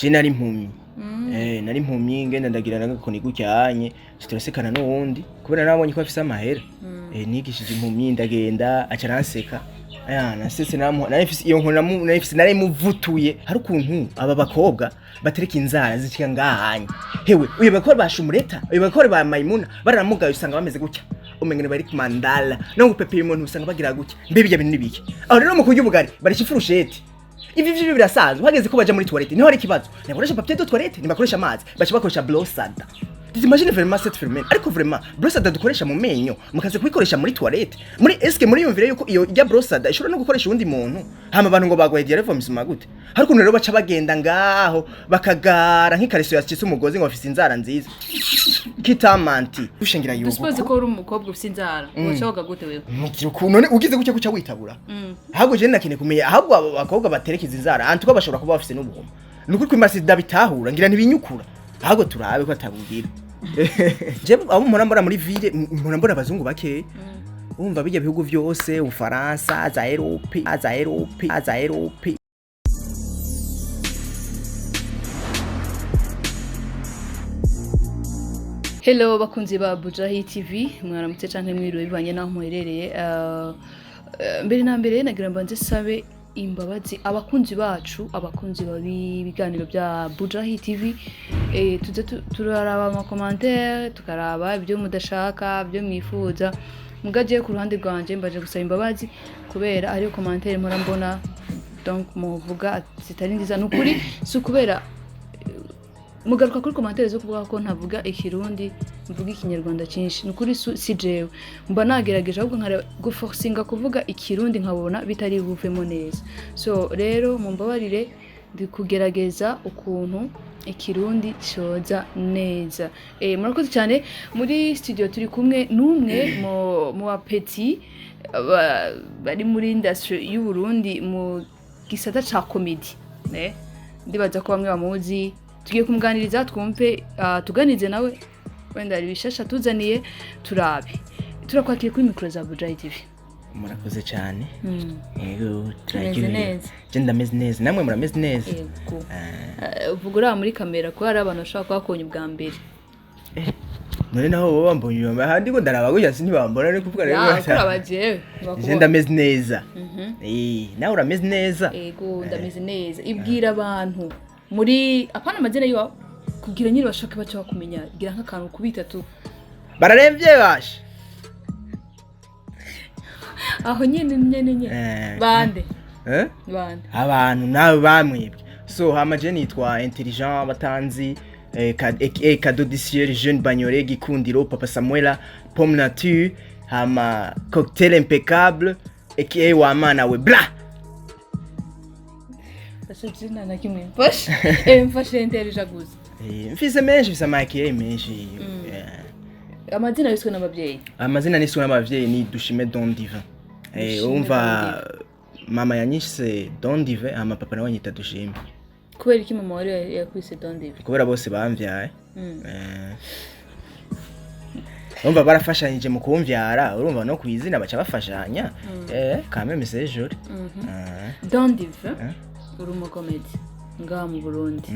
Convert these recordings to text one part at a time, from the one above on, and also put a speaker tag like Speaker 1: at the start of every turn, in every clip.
Speaker 1: Je nari impumyi. Nari impumyi, ngenda ndagira nagakoni gucyanye, turasekana n'uwundi kubera nabonye ko afise amahera. Nigishije impumyi, ndagenda aca aranseka. Aya nasetse namuha, nari mfise iyo nkoni, nari mfise, nari muvutuye. Hari ukuntu aba bakobwa batereka inzara zicika ngahanye. Hewe, uyu bakobwa ba Shumureta, uyu bakobwa ba Maimuna baranamugaye, usanga bameze gutya, umenga bari ku mandala no gupepera umuntu, usanga bagira gutya. Mbe bijya bintu nibiki? Aho rero mu kurya ubugari barisha ifurusheti. Ivi vyo birasanzwe. Hageze ko baja muri toilette niho hari ikibazo, ntibakoresha papier de toilette, ntibakoresha amazi, baca bakoresha brosse à dents. T'imagines vraiment cette phénomène? Ariko vraiment, brosse à dents dukoresha mu menyo mukaze kuyikoresha muri toilette, muri eske muri yumvire yuko iyo ijya brosse à dents ishobora no gukoresha uwundi muntu? Hama abantu ngo bagwaye diarrhée, vomissement gute? Hari ukuntu rero baca bagenda ngaho bakagara nk'ikariso yacitse umugozi, ngo bafise inzara nziza kitamanti ushengira yuko.
Speaker 2: Dusuppose ko uri umukobwa ufite inzara, woca gute wewe?
Speaker 1: Mugira ukuntu none ugize gutya kuca witabura. Ahubwo je nakeneye kumenya, ahubwo abo bakobwa baterekeza inzara antuko bashobora kuba bafise n'ubuhuma. Nukuri kwimasi ndabitahura, ngira ntibinyukura. Ahubwo turabe ko atabubwira. Je abo mpora mbona muri ville, mpora mbona abazungu bake. Urumva bijya bihugu vyose, Ufaransa, za Europe, za Europe, za Europe.
Speaker 2: Hello bakunzi ba Bujahi TV, mwaramutse canke mwiriwe bivanye naho muherereye. Mbere na mbere nagira mbanze sabe imbabazi abakunzi bacu, abakunzi b'ibiganiro bya Bujahi TV. Tuze turaraba ama commentaire, tukaraba ibyo mudashaka, ibyo mwifuza. Mugaje ku ruhande rwanje mbaje gusaba imbabazi kubera ariyo commentaire mpora mbona, donc muvuga zitari nziza. Nukuri si ukubera mugaruka kuri commentaire zo kuvuga ko ntavuga Ikirundi, mvuga Ikinyarwanda cyinshi. Nukuri si jewe mba nagerageje, ahubwo nkareba guforcinga kuvuga Ikirundi nkabona bitari buvemo neza. So rero mumbabarire, ndi kugerageza ukuntu Ikirundi coza neza. Murakoze cyane. Muri studio turi kumwe n'umwe mu bapeti bari muri industry y'u Burundi mu gisata ca comedy. Ndibaza ko bamwe bamuzi. Tugiye kumuganiriza twumve, tuganirize nawe, wenda hari ibishasha tuzaniye, turabe. Turakwakiriye kuri mikoro za Bujayi TV.
Speaker 1: Murakoze cyane. Yego.
Speaker 2: Tumeze
Speaker 1: Turaryohewe.
Speaker 2: neza.
Speaker 1: Je ndameze neza, namwe murameze neza?
Speaker 2: Yego. Uvuga uriya muri kamera ko hari abantu bashobora kuhakonya ubwa mbere.
Speaker 1: None naho bo bambonye inyuma ahandi ngo ndaraba gutya, ntibambona, ni kuvuga rero.
Speaker 2: Ya, kuraba jewe.
Speaker 1: Je ndameze neza. Nawe urameze neza?
Speaker 2: Ego, ndameze neza. Ibwira abantu muri apana amazina yiwawe kugira nyine bashake baca bakumenya, gira nk'akantu kubita tu.
Speaker 1: Bararemvye basha.
Speaker 2: Aho nyene nyene nyene. Bande?
Speaker 1: Eh?
Speaker 2: Bande?
Speaker 1: Abantu nawe bamwebwe. So hama je nitwa Intelligent Batanzi, aka Cadeau du Ciel, Jeune Bagnore, Gikundiro, Papa Samuela, Pomme Nature, hama Cocktail Impeccable, aka Wamana we bla.
Speaker 2: Basha jina na kimwe mfashe, mfashe Intelligent gusa.
Speaker 1: Mfise menshi, mfise ama aka menshi.
Speaker 2: Amazina yiswe n'ababyeyi?
Speaker 1: Amazina niswe n'abavyeyi ni Dushime Don Divin.
Speaker 2: Dushime.
Speaker 1: Urumva mama yanyise Don Divin, hama papa nawe anyita Dushime.
Speaker 2: Kubera iki mama wari yakwise Don Divin?
Speaker 1: Kubera bose bamvyaye. Urumva barafashanyije mu kumvyara, urumva no kwizina baca bafashanya. Quand même c'est joli.
Speaker 2: Don Divin, uri umukomedi ngaha mu Burundi?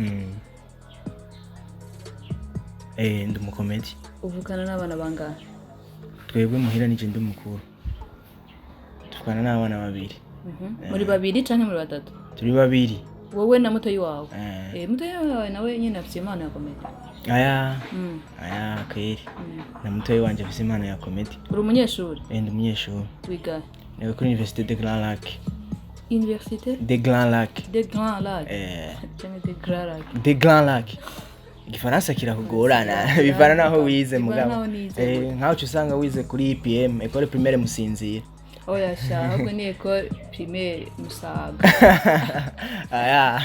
Speaker 1: Ndi umukomedi.
Speaker 2: Uvukana n'abana bangahe?
Speaker 1: Twebwe muhira nije ndi umukuru. Tuvukana n'abana babiri.
Speaker 2: Muri babiri canke muri batatu?
Speaker 1: Turi babiri.
Speaker 2: Wowe na mutoyi wawe?
Speaker 1: Eh.
Speaker 2: Mutoyi wawe nawe nyene afise impano ya komedi?
Speaker 1: Aya. Aya kweri. Na mutoyi wanje afise impano ya komedi.
Speaker 2: Uri umunyeshuri?
Speaker 1: Ndi umunyeshuri.
Speaker 2: Wiga?
Speaker 1: Niga kuri Université de Grand Lac.
Speaker 2: Université?
Speaker 1: De Grand Lac.
Speaker 2: De Grand Lac?
Speaker 1: Eh.
Speaker 2: Canke de Grand Lac?
Speaker 1: De Grand Lac. Igifaransa kirakugorana bivana naho wize.
Speaker 2: Bivana
Speaker 1: Mugabo
Speaker 2: naho nize.
Speaker 1: Nkaho uca usanga wize kuri IPM, École Primaire Musinzira.
Speaker 2: Oya sha, ahubwo ni École Primaire Musaga.
Speaker 1: Aya.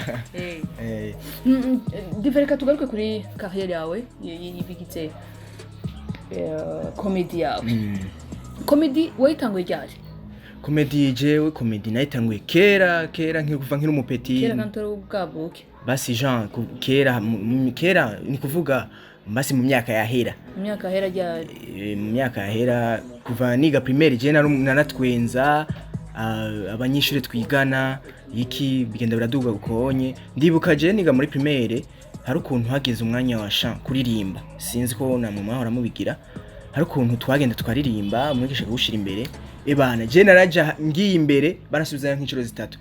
Speaker 2: Dive, reka tugaruke kuri carrière yawe ibigize comedy yawe. Comedy wayitanguye ryari?
Speaker 1: Comedy, jewe comedy nayitanguye kera kera, nkikuva nkiri umupeti.
Speaker 2: Kera kandi utari ubwabuke?
Speaker 1: Basi Jean, kera, kera ni kuvuga basi mu myaka yahera.
Speaker 2: Mu myaka yahera ryari?
Speaker 1: Mu myaka yahera, kuva niga primaire, je naratwenza abanyeshuri twigana. Iki bigenda biraduga ukonye. Ndibuka je niga muri primaire, hari ukuntu hageze umwanya wa chant, kuririmba. Sinzi ko namwe mwahora mubigira. Hari ukuntu twagenda tukaririmba, umwigisha akagushira imbere. Ebana, je naraja ngiye imbere, barasubizayo nk'inshuro zitatu,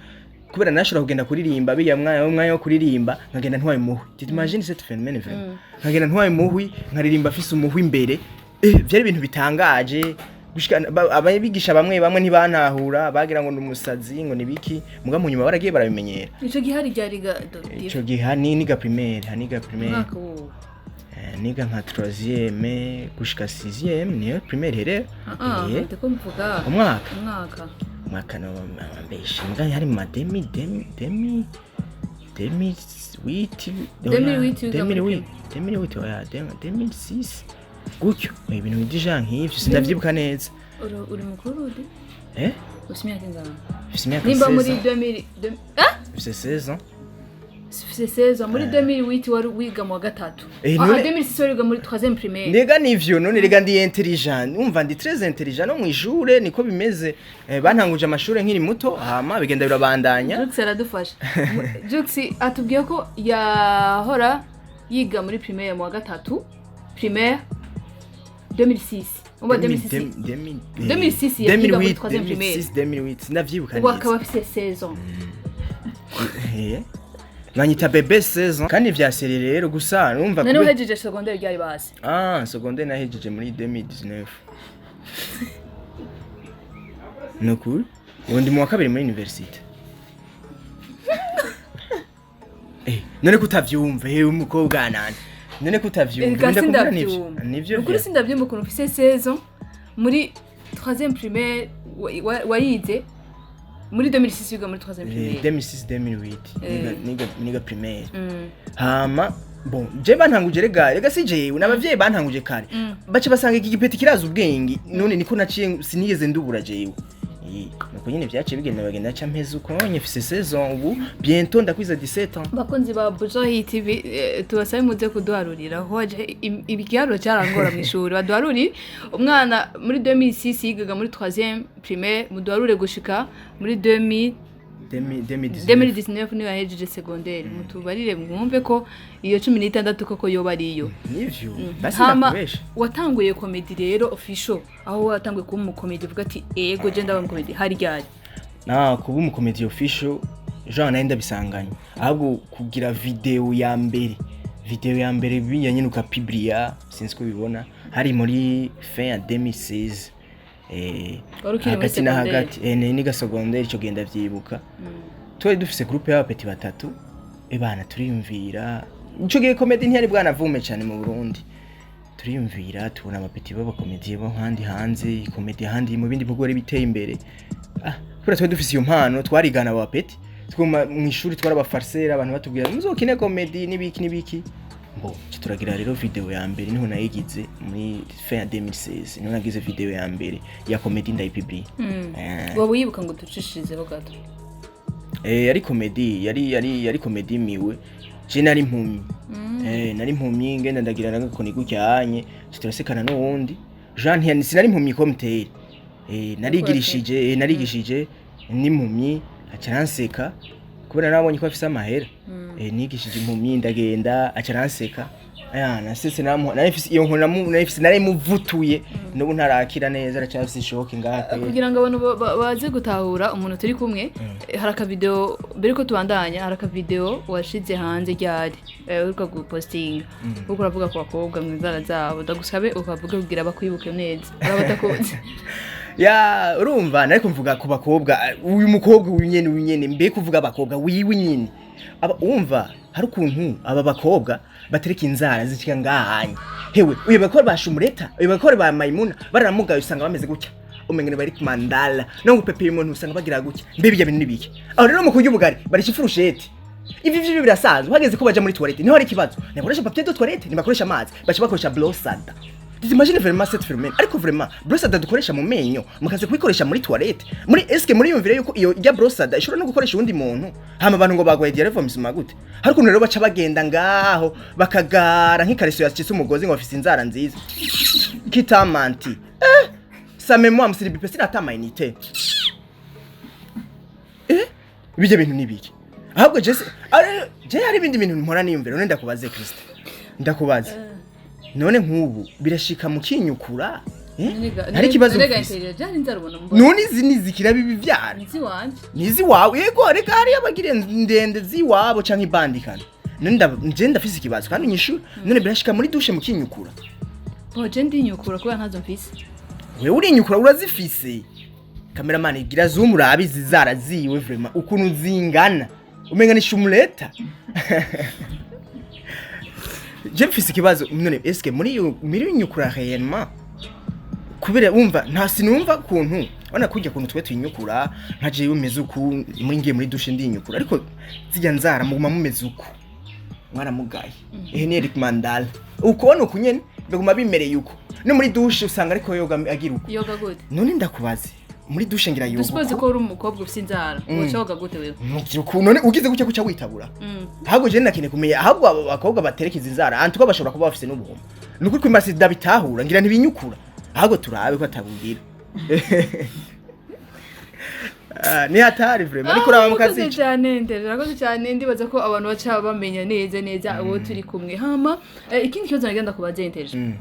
Speaker 1: kubera nashobora kugenda kuririmba biya mwanya, umwanya wo kuririmba, nkagenda ntwaye umuhwi. Tu imagines cette phénomène vraiment? Nkagenda ntwaye umuhwi, nkaririmba afise umuhwi imbere. Vyari ibintu bitangaje gushika abigisha bamwe bamwe ntibantahura, bagira ngo ndi umusazi, ngo nibiki. Muga mu nyuma baragiye barabimenyera.
Speaker 2: Ico gihe hari ryari ga?
Speaker 1: Ico gihe hani niga primaire, haniga primaire.
Speaker 2: Umwaka wuwo?
Speaker 1: Niga nka troisième gushika sixième, niyo primaire herero.
Speaker 2: Ah. Ndiko mvuga
Speaker 1: Umwaka?
Speaker 2: Umwaka.
Speaker 1: Umwaka no mbeshe, muga hari mu ma 2008.
Speaker 2: 2008 wiga muri
Speaker 1: 2008, 2008, oya, 2006 gutyo, ibintu déjà nk'ivyo, sindavyibuka neza.
Speaker 2: Uri mukuru udi?
Speaker 1: Eh.
Speaker 2: Ufite imyaka ingana?
Speaker 1: Mfise imyaka
Speaker 2: Nimba muri
Speaker 1: 16 ans.
Speaker 2: 2000, ah.
Speaker 1: Mfise 16 ans.
Speaker 2: Ufise 16 ans, muri 2008 wari wiga mu wa gatatu. Ah, 2006 wari wiga muri 3e primaire.
Speaker 1: Ndega nivyo none, rega ndi intelligent, umva, ndi très intelligent no mwishure niko bimeze. Bantanguje amashure nkiri muto, hama bigenda birabandanya.
Speaker 2: Jux aradufasha. Jux atubwiye ko yahora yiga muri primaire, mu wa gatatu primaire, 2006. Umva, 2006, 2006 yakiga muri troisième primaire.
Speaker 1: 2006, 2008, sindavyibuka
Speaker 2: Ubu
Speaker 1: neza.
Speaker 2: akaba afise 16 ans.
Speaker 1: Banyita bébé 16 ans kandi vya sérieux rero, gusa numva
Speaker 2: None uhejeje secondaire ryari basi?
Speaker 1: Ah, secondaire nahejeje muri 2019, nukuri ubu ndi mu wa kabiri muri université. None kutavyumva hewe umukobwa nani, none kutavyumva?
Speaker 2: Ega.
Speaker 1: Ndakubwira nivyo.
Speaker 2: Sindavyumva.
Speaker 1: Nivyo.
Speaker 2: Ukuri sindavyumva ukuntu ufise 16 ans muri 3e primaire, wayize muri 2006, wiga muri 3e primaire.
Speaker 1: 2006, 2008 niga primaire. Hama bon, je bantanguje, rega si jewe, n'abavyeyi bantanguje kare. Baca basanga iki gipeti kiraza ubwenge, none niko naciye, sinigeze ndubura jewe. Nuko nyine vyaciye bigenda, bagenda ca mpeze uko nyene, mfise 16 ans ubu, bientôt ndakwiza 17 ans.
Speaker 2: Bakunzi ba Bujohi TV, tubasabe muze kuduharurira hoje igiharuro cyarangora mu ishuri. Baduharurire umwana muri 2006 yigaga muri 3e primaire, muduharure gushika muri 2000
Speaker 1: 2019.
Speaker 2: 2019 niyo yahejeje secondaire. Mutubarire mwumve ko iyo 16 koko yoba ariyo.
Speaker 1: Nivyo basi.
Speaker 2: Hama
Speaker 1: Ndakubesha.
Speaker 2: watanguye comedy rero official, aho watanguye kuba umukomedi uvuga ati ego, je ndaba umukomedi, hari ryari?
Speaker 1: Na kuba umukomedi official, jean nari ndabisanganye, ahubwo kugira video ya mbere, video ya mbere binya nyine ukapublia, sinzi ko bibona, hari muri fin ya 2016.
Speaker 2: Wari ukiri muri
Speaker 1: Hagati na
Speaker 2: secondaire?
Speaker 1: hagati. Niga secondaire ico gihe, ndavyibuka. Twari dufise groupe y'abapeti batatu. Ebana, turiyumvira, ico gihe comedy ntiyari bwanavume cyane mu Burundi. Turiyumvira, tubona abapeti b'abakomediye bo handi hanze, comedy ahandi mu bindi bihugu bari biteye imbere. Ah, kubera twari dufise iyo mpano, twarigana abo bapeti, twuma mu ishuri twari abafarsera, abantu batubwira muzokine comedy n'ibiki n'ibiki. Bo ca turagira rero video ya mbere, niho nayigize muri fin ya 2016, niho nagize video ya mbere ya comedy, ndayipublie.
Speaker 2: Waba wibuka ngo ducishirizeho gato?
Speaker 1: Yari comedy, yari comedy miwe. Je nari impumyi. Nari impumyi, ngenda ndagira nagakoni gucyanye, turasekana n'uwundi. Jean ntiya sinari impumyi komuteri. Narigirishije, narigishije n'impumyi, aca aranseka kubera nabonye ko afise amahera. Nigishije impumyi, ndagenda aca aranseka. Aya nasese namu nari mfise iyo nkoni, nari mfise, nari muvutuye, n'ubu ntarakira neza, aracyafise ishoke ngaha kweri.
Speaker 2: Kugira ngo abantu baze gutahura umuntu turi kumwe, hari akavideo, mbere ko tubandanya, hari akavideo washize hanze ryari, uriko gupostinga, uriko uravuga ku bakobwa mu inzara zabo. Ndagusabe ukavuga kugira bakwibuke neza, hari abatakuzi.
Speaker 1: Ya, urumva nariko mvuga ku bakobwa, uyu mukobwa uyu nyene, uyu nyene, mbe kuvuga abakobwa wiwe nyene. Aba umva hari ukuntu aba bakobwa batereka inzara zishika ngahanye. Hewe, uyu bakobwa ba Shumureta, uyu bakobwa ba Maimuna bararamugaye, usanga bameze gutya, umenga bari ku mandala, no gupepera umuntu usanga bagira gutya. Mbe bijya bintu nibiki? Aho rero mu kurya ubugari barisha ifurusheti. Ivi vyo birasanzwe. Hageze ko baja muri toilette niho hari ikibazo, ntibakoresha papier de toilette, ntibakoresha amazi, baca bakoresha brosse à dents. T'imagines vraiment cette phénomène? Ariko vraiment, brosse à dents dukoresha mu menyo, mukaze kuyikoresha muri toilette. Muri eske muri yumvire yuko iyo ijya brosse à dents ishobora no gukoresha uwundi muntu? Hama abantu ngo bagwaye diarrhée, vomissement gute? Hari ukuntu rero baca bagenda ngaho bakagara nk'ikariso yacitse umugozi, ngo bafise inzara nziza. Kitamanti. Sa mémoire msiribipe sina hata mainite. Bijya bintu nibiki? Ahubwo jese je hari ibindi bintu mpora niyumvira. None ndakubaze, Kristo, ndakubaze, none nk'ubu birashika mukinyukura, eh? Hari ikibazo mfise.
Speaker 2: Byari nzarubona mbona.
Speaker 1: None izi nizikira bibi vyara?
Speaker 2: Nzi wanje.
Speaker 1: Nizi wawe, yego. Reka hariyo abagira ndende ziwabo canke ibandikana. None nje ndafise ikibazo kandi unyishura. None birashika muri douche mukinyukura?
Speaker 2: Bo je ndinyukura kubera ntazo mfise.
Speaker 1: Wewe urinyukura, urazifise. Cameraman, igira zoom urabe izi zara ziwe, vraiment ukuntu zingana, umenga ni shumuleta. Je mfise ikibazo, none eske muri nyukura réellement? Kubera wumva nta sinumva kuntu wana kujya kuntu twe tuyinyukura, nka jewe umeze uku, muri ngiye muri douche ndinyukura, ariko zijya nzara muguma mumeze uku, mwaramugaye. Ehe, ni Eric Mandala ukubona uku nyene biguma bimereye uko, no muri douche usanga ariko yoga agira uko.
Speaker 2: Yoga gute?
Speaker 1: None ndakubaze, muri douche ngira yoga
Speaker 2: Dusuppose
Speaker 1: uko.
Speaker 2: ko uri umukobwa ufise inzara, woca woga gute wewe?
Speaker 1: Mugira uku. None ugize gutya kuca witabura. Ahubwo je nakeneye kumenya, ahubwo abo bakobwa baterekeza inzara antuko bashobora kuba bafise n'ubuhoma. Nukuri kwimasi ndabitahura, ngira ntibinyukura. Ahubwo turabe ko atabubwira. Ah, ni hatari vraiment, ariko uraba
Speaker 2: Murakoze
Speaker 1: mukazica.
Speaker 2: cyane ndere, urakoze cyane. Ndibaza ko abantu baca bamenya neza neza abo turi kumwe. Hama ikindi kibazo nagenda kubaza, Nteje,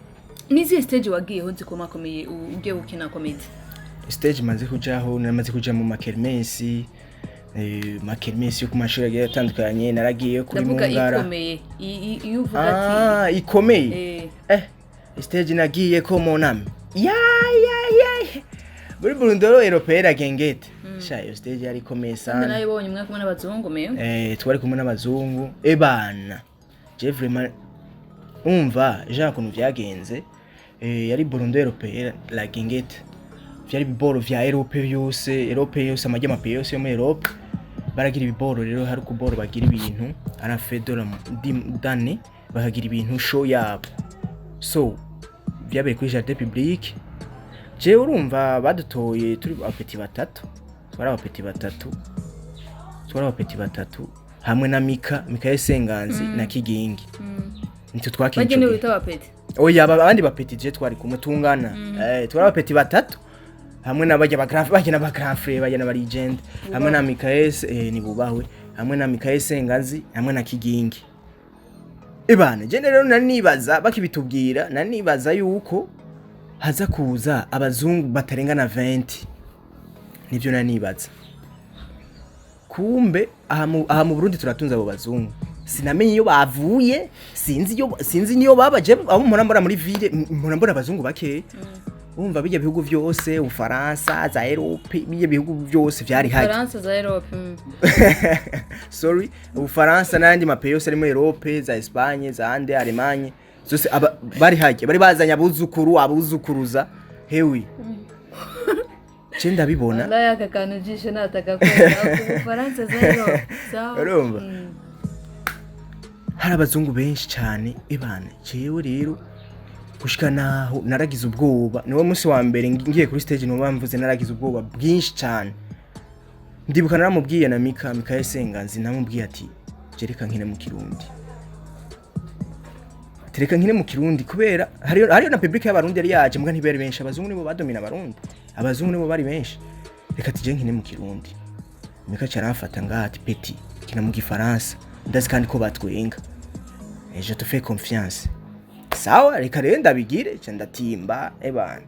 Speaker 2: nizihe stage wagiyeho zikomakomeye ugiye gukina comedy?
Speaker 1: Stage maze kujaho, namaze kuja mu makermesi, makermesi yo ku mashuri agiye atandukanye. Naragiye kuri
Speaker 2: Ndavuga
Speaker 1: Mungara.
Speaker 2: ikomeye. Iyo uvuga ati
Speaker 1: Ah, ikomeye. Stage nagiye ko mon ami ya ya ya muri Burundoro Européenne Gengete. Sha, iyo stage yari ikomeye
Speaker 2: Kandi
Speaker 1: sana.
Speaker 2: Narayibonye umwe kumwe n'abazungu meyo.
Speaker 1: Twari kumwe n'abazungu. Ebana, je vraiment umva jean ukuntu vyagenze. Yari Burundi Européenne la Gengete, vyari ibiboro vya Europe yose, Europe yose, amajya amapays yose yo muri Europe baragira ibiboro. Rero hari kuboro bagira ibintu ara fedora dane, bakagira ibintu show yabo. So vyabereye kuri jardin public. Jewe urumva badutoye turi abapetits batatu, twari abapetits batatu, twari abapetits batatu hamwe na Mika Senganzi na Kigingi, nitwe twakinye ico
Speaker 2: Bagenewe
Speaker 1: gihe.
Speaker 2: wita abapetits?
Speaker 1: Oya, abandi bapetits je twari kumwe tungana. Twari abapetits batatu hamwe n'abajya ba grand, bajya n'aba grand frère, bajya n'aba legend, hamwe na Mikael, ni bubahwe, hamwe na Mikael Sengazi, hamwe na Kigingi. Ebana, je rero nari nibaza, bakibitubwira nari nibaza yuko haza kuza abazungu batarenga na 20, nivyo nari nibaza. Kumbe aha mu Burundi turatunze abo bazungu. Sinamenye iyo bavuye, sinzi iyo, sinzi niyo babaje. Abo mpora mbona muri ville, mpora mbona abazungu bake. Umva bijya bihugu vyose, Ufaransa, za Europe, bijya bihugu byose vyari haje.
Speaker 2: Faransa za Europe.
Speaker 1: Sorry, Ufaransa n'ayandi mapays yose ari muri Europe, za Espagne, za ande Allemagne, zose bari haje, bari bazanye abuzukuru, abuzukuruza. Hewi, je ndabibona.
Speaker 2: Wallahi aka kantu jisho natagakora ku Bufaransa za Europe, sawa.
Speaker 1: Urumva? Hari abazungu benshi cyane. Ebana, jewe rero gushika naho naragize ubwoba. Niwo munsi wa mbere ngiye kuri stage, niwo mvuze naragize ubwoba bwinshi cyane. Ndibuka naramubwiye na Mika Senganzi, namubwiye ati: "Jereka nkine mu Kirundi, tereka nkine mu Kirundi," kubera hariyo na public y'Abarundi yari yaje, mbwa ntibari benshi. Abazungu nibo badomina Abarundi, abazungu nibo bari benshi. Reka tije nkine mu Kirundi. Mika caramfata ngaha ati: "Petit, kina mu Gifaransa, ndazi kandi ko batwenga. Je te fais confiance." Sawa, reka rero ndabigire. Ca ndatimba. Ebana,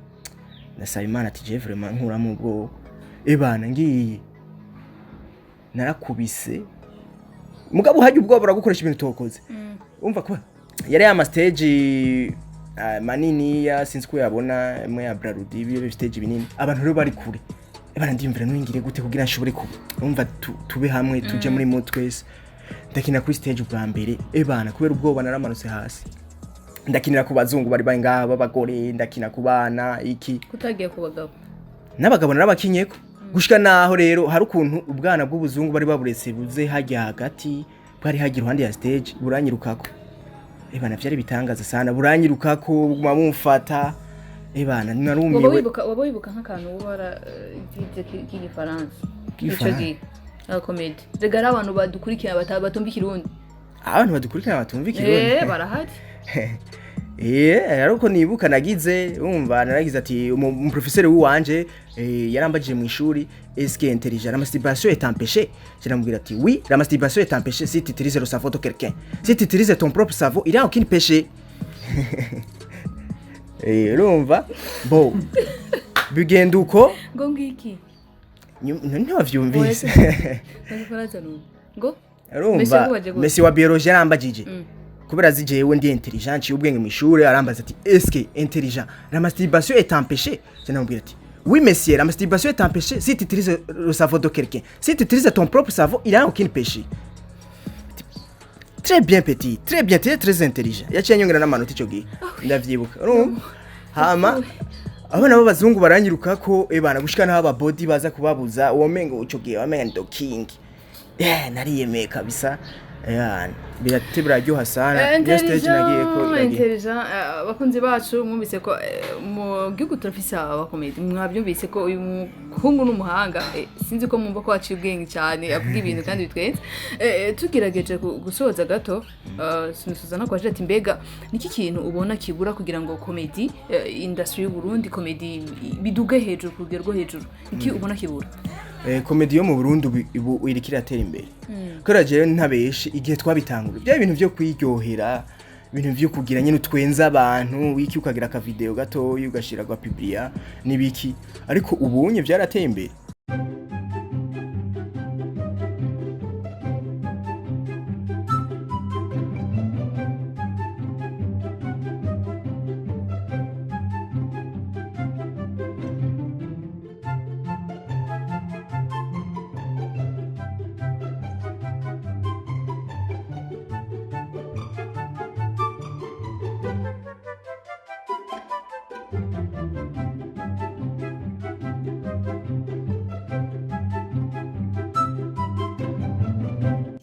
Speaker 1: ndasaba Imana ati: "Je vraiment nkuramo ubwoba." Ebana, ngiye narakubise, mugabo hajya ubwoba buragukoresha ibintu utokoze. Umva, kuba yari ya stage manini ya, sinzi ko yabona imwe ya Brarudi, ibyo stage binini, abantu rero bari kure. Ebana, ndiyumvira ningire gute kugira nshobore ku umva tube hamwe, tuje muri mo twese. Ndakina kuri stage ubwa mbere. Ebana, kubera ubwoba naramanutse hasi, ndakinira ku bazungu bari bari ngaha b'abagore, ndakina ku bana iki.
Speaker 2: Kutagiye ku bagabo?
Speaker 1: N'abagabo narabakinyeko. Gushika naho rero hari ukuntu ubwana bw'ubuzungu bari baburetse buze hajya hagati, bwari hajya iruhande ya stage, buranyirukako. Ebana, vyari bitangaza sana, buranyirukako, buguma bumfata. Ebana, narumiwe.
Speaker 2: Waba wibuka nk'akantu uba waragize k'igifaransa ico
Speaker 1: K'igifaransa?
Speaker 2: gihe comedy? Rega ari abantu badukurikirana batumva Ikirundi.
Speaker 1: Abantu badukurikirana batumva Ikirundi?
Speaker 2: Barahari.
Speaker 1: Ariko nibuka nagize, umva, naragize ati umuprofesseur w'iwanje yarambajije mu ishuri: "Est-ce que intelligent, la masturbation est un péché?" Kiramubwira ati: "Oui, la masturbation est un péché si tu utilises le cerveau de quelqu'un. Si tu utilises ton propre cerveau, il y a aucun péché." Urumva bo bigenda uko.
Speaker 2: Ngo ngiki?
Speaker 1: Ntiwavyumvise?
Speaker 2: Igifaransa numva ngo Messi
Speaker 1: Urumva
Speaker 2: yakubaje gute?
Speaker 1: Messi wa biologie yarambajije kubera azi jewe ndi intelligent, nciye ubwenge mu ishuri, arambaza ati: "Est-ce que intelligent, la masturbation est un péché?" Je namubwira ati: "Oui monsieur, la masturbation est un péché si tu utilises le cerveau de quelqu'un. Si tu utilises ton propre cerveau, il y a aucun péché." "Très bien petit, très bien, tu es très intelligent." Yaciye anyongera n'amanota ico gihe, ndavyibuka. Urumva, hama abana b'abazungu baranyiruka ko ebana gushika n'aho ababodi baza kubabuza. Uwo mengo ico gihe wamenga ni the king. Yeah, nariyemeye kabisa. Yeah, birate biraryoha sana. Niyo stage nagiyeko iragiye.
Speaker 2: Intelligent. Abakunzi bacu, mwumvise ko mu gihugu turafise abakomedi. Mwabyumvise ko uyu muhungu n'umuhanga. Sinzi ko mwumva ko aciye ubwenge cyane, avuga ibintu kandi bitwenze. Tugerageje gusoza gato, sinusuza no kwaje ati: mbega niki kintu ubona kibura kugira ngo comedy industry y'u Burundi, comedy biduge hejuru ku rugero rwo hejuru? Iki ubona kibura?
Speaker 1: Comedy yo mu Burundi ubu iriko iratera imbere, kubera jewe ntabeshi, igihe twabitangura bya bintu vyo kwiryohera, ibintu vyo kugira nyene utwenza abantu wiki, ukagira aka video gatoyi ugashira gwa publia n'ibiki, ariko ubunye vyarateye imbere.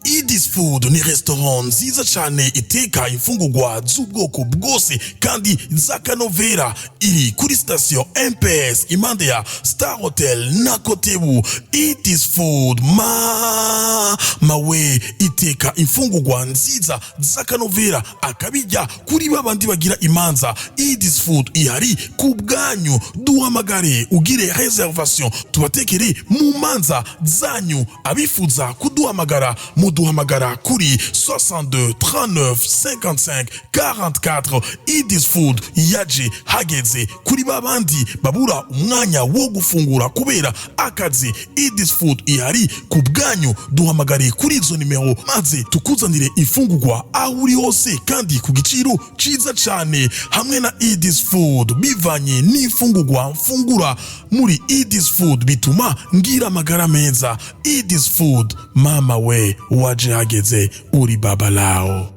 Speaker 3: Idis Food ni restaurant nziza cyane iteka imfungurwa z'ubwoko bwose kandi z'akanovera. Iri kuri station MPS, impande ya Star Hotel na Kotebu. Idis Food ma mawe iteka imfungurwa nziza z'akanovera, akabijya kuri babandi bagira imanza. Idis Food ihari ku bwanyu. Duhamagare ugire reservation, tubatekere mu manza zanyu. Abifuza kuduhamagara, muduhamagara kuri 62 39 55 44. Idis Food yaje hageze kuri babandi babura umwanya wo gufungura kubera akazi. Idis Food ihari ku bwanyu. Duhamagare kuri izo nimero maze tukuzanire imfungurwa aho uri hose kandi ku giciro ciza cyane. Hamwe na Idis Food, bivanye n'imfungurwa mfungura muri Idis Food bituma ngira amagara meza. Idis Food, mama we, waje hageze, uri baba lao.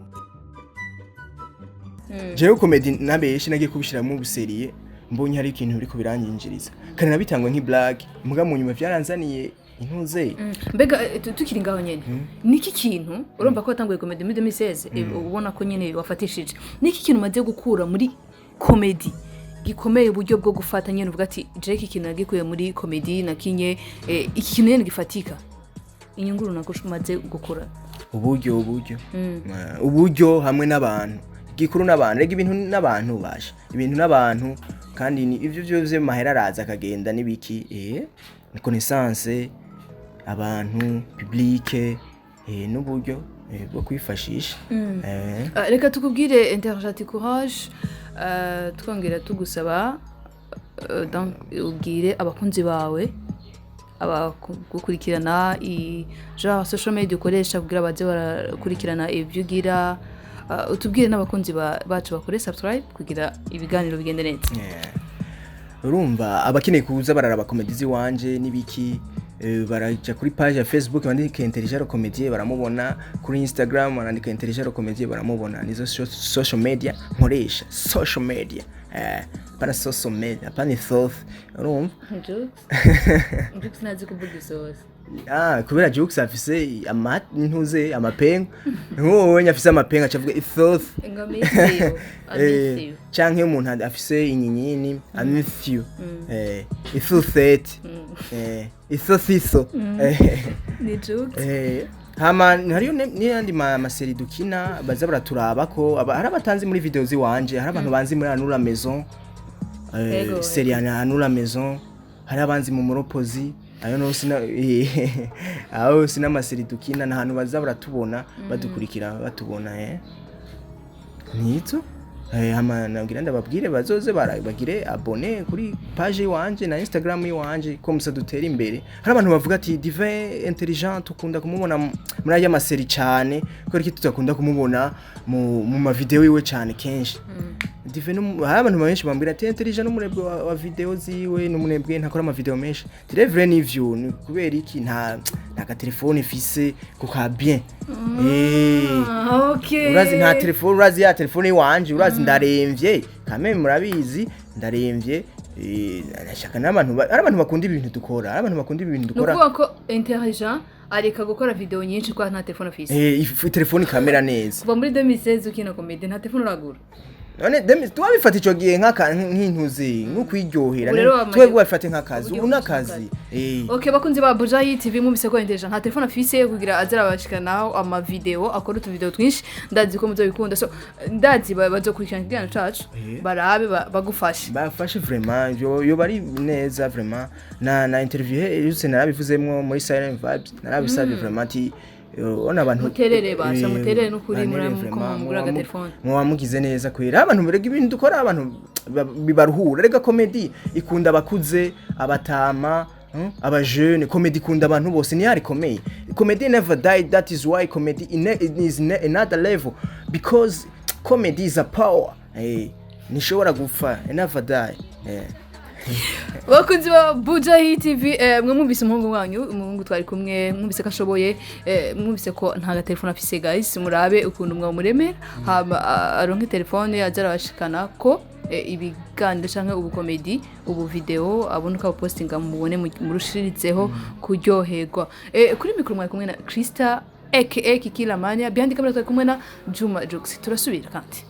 Speaker 1: Jewe comedy nabeshi nagiye kubishiramo ubu sérieux mbonye hari ikintu biriko biranyinjiriza. Kandi nabitangwe nk'iblague, muga mu nyuma vyaranzaniye intuze.
Speaker 2: Mbega tukiri ngaho nyene, niki kintu, urumva ko watanguye comedy muri 2016, ubona ko nyene wafatishije, niki kintu umaze gukura muri comedy gikomeye, uburyo bwo gufata nyene uvuga ati: "Je iki kintu nagikuye muri comedy nakinye, iki kintu nyene gifatika, inyungu runaka umaze gukura"?
Speaker 1: Uburyo, uburyo hamwe n'abantu. Gikuru n'abantu rega, ibintu n'abantu basha, ibintu n'abantu. Kandi ni ivyo vyose, mahera araza akagenda n'ibiki, ni connaissance, abantu, public, n'uburyo bwo kwifashisha.
Speaker 2: Reka tukubwire Interjati courage, twongera tugusaba, donc ubwire abakunzi bawe abagukurikirana i genre social media ukoresha kugira baze barakurikirana ibyo ugira, utubwire n'abakunzi bacu bakore subscribe kugira ibiganiro bigende neza.
Speaker 1: Yeah. Urumva, abakeneye kuza bararaba comedy ziwanje n'ibiki, baraja kuri page ya Facebook bandika Intelligent Comedy, baramubona. Kuri Instagram barandika Intelligent Comedy, baramubona. Nizo social media nkoresha. Social media, pana social media, pana thought, urumva.
Speaker 2: Jokes nazi kuvuga isosi.
Speaker 1: Ah, kubera Jokes afise ama ntuze amapengo, nk'uwo wenye afise amapengo acavuga ithought.
Speaker 2: Ngo miss you, I miss you.
Speaker 1: Canke iyo umuntu afise inyinyini, I miss you, ithought, ithought iso.
Speaker 2: Ni jokes.
Speaker 1: Hama hariyo n'ayandi ma séries dukina baza baraturaba ko hari abatanzi muri video ziwanje, hari abantu banzi muri Anura Maison, série ya Anura Maison, hari abanzi mu Muropozi. Ayo no sina, aho sina ama séries dukina n'ahantu baza baratubona, badukurikira, batubona. Nizo. Hama nabwira ndababwire bazoze bagire abonner kuri page iwanje na Instagram iwanje, ko musa dutera imbere. Hari abantu bavuga ati: "Divin Intelligent ukunda kumubona muri aya ma séries cyane, kubera iki tudakunda kumubona mu ma video yiwe cyane kenshi?" Divin hari abantu benshi bambwira ati: "Intelligent n'umunebwe wa video ziwe, n'umunebwe, ntakora ama video menshi." Très vrai, nivyo. Ni kubera iki? Nta ka telefone ifise ku ka bien.
Speaker 2: Ah, okay.
Speaker 1: Urazi nta telefone, urazi ya telefone iwanje, urazi ndaremvye kame, murabizi ndaremvye. Ndashaka n'abantu ari abantu bakunda ibintu dukora, ari abantu bakunda ibintu
Speaker 2: Ni
Speaker 1: dukora.
Speaker 2: ukuvuga ko Intelligent areka gukora video nyinshi kwa nta telefone afise.
Speaker 1: Telefone ikamera neza.
Speaker 2: Kuva muri 2016 ukina comédie, nta telefone uragura?
Speaker 1: None twabifata ico gihe nk'intuzi, nk'ukwiryohera.
Speaker 2: Ubu rero wamaze-
Speaker 1: Twebwe babifate nk'akazi.
Speaker 2: Uburyo
Speaker 1: Ubu n'akazi.
Speaker 2: Okay, bakunzi ba Bujayi TV, mwumvise ko Intelligent nta telefone afise kugira aze arabashikanaho ama video, akora utu video twinshi. Ndazi ko muzobikunda, so ndazi bazokurikirana ikiganiro cacu, barabe bagufashe.
Speaker 1: Bafashe vraiment, yo bari neza vraiment. Na interview yose narabivuzemwo muri Silent Vibes, narabisabye vraiment ati ona abantu
Speaker 2: Muterere basha, muterere n'ukuri,
Speaker 1: bantere
Speaker 2: muramuko
Speaker 1: vraiment,
Speaker 2: mugura agatelefone.
Speaker 1: Muba mugize neza kwera. Abantu berega ibintu dukora, abantu bibaruhura. Rega comedy ikunda abakuze, abatama, abajene. Comedy ikunda abantu bose, niyo rikomeye. Comedy never die. That is why comedy is in another level, because comedy is a power. Ntishobora gupfa, never die.
Speaker 2: Bakunzi ba Bujayi TV, mwe mwumvise umuhungu wanyu, umuhungu twari kumwe, mwumvise ko ashoboye, mwumvise ko nta gatelefone afise. Guys, murabe ukuntu mwamuremera, hama aronke telefone aza arabashikana ko ibiganiro canke ubu comédie, ubu video, abone uko abupostinga, mubone murushiritseho kuryoherwa. Kuri mikoro mwari kumwe na Krista aka Kikila Mania, behind camera twari kumwe na Juma Jux. Turasubira kandi.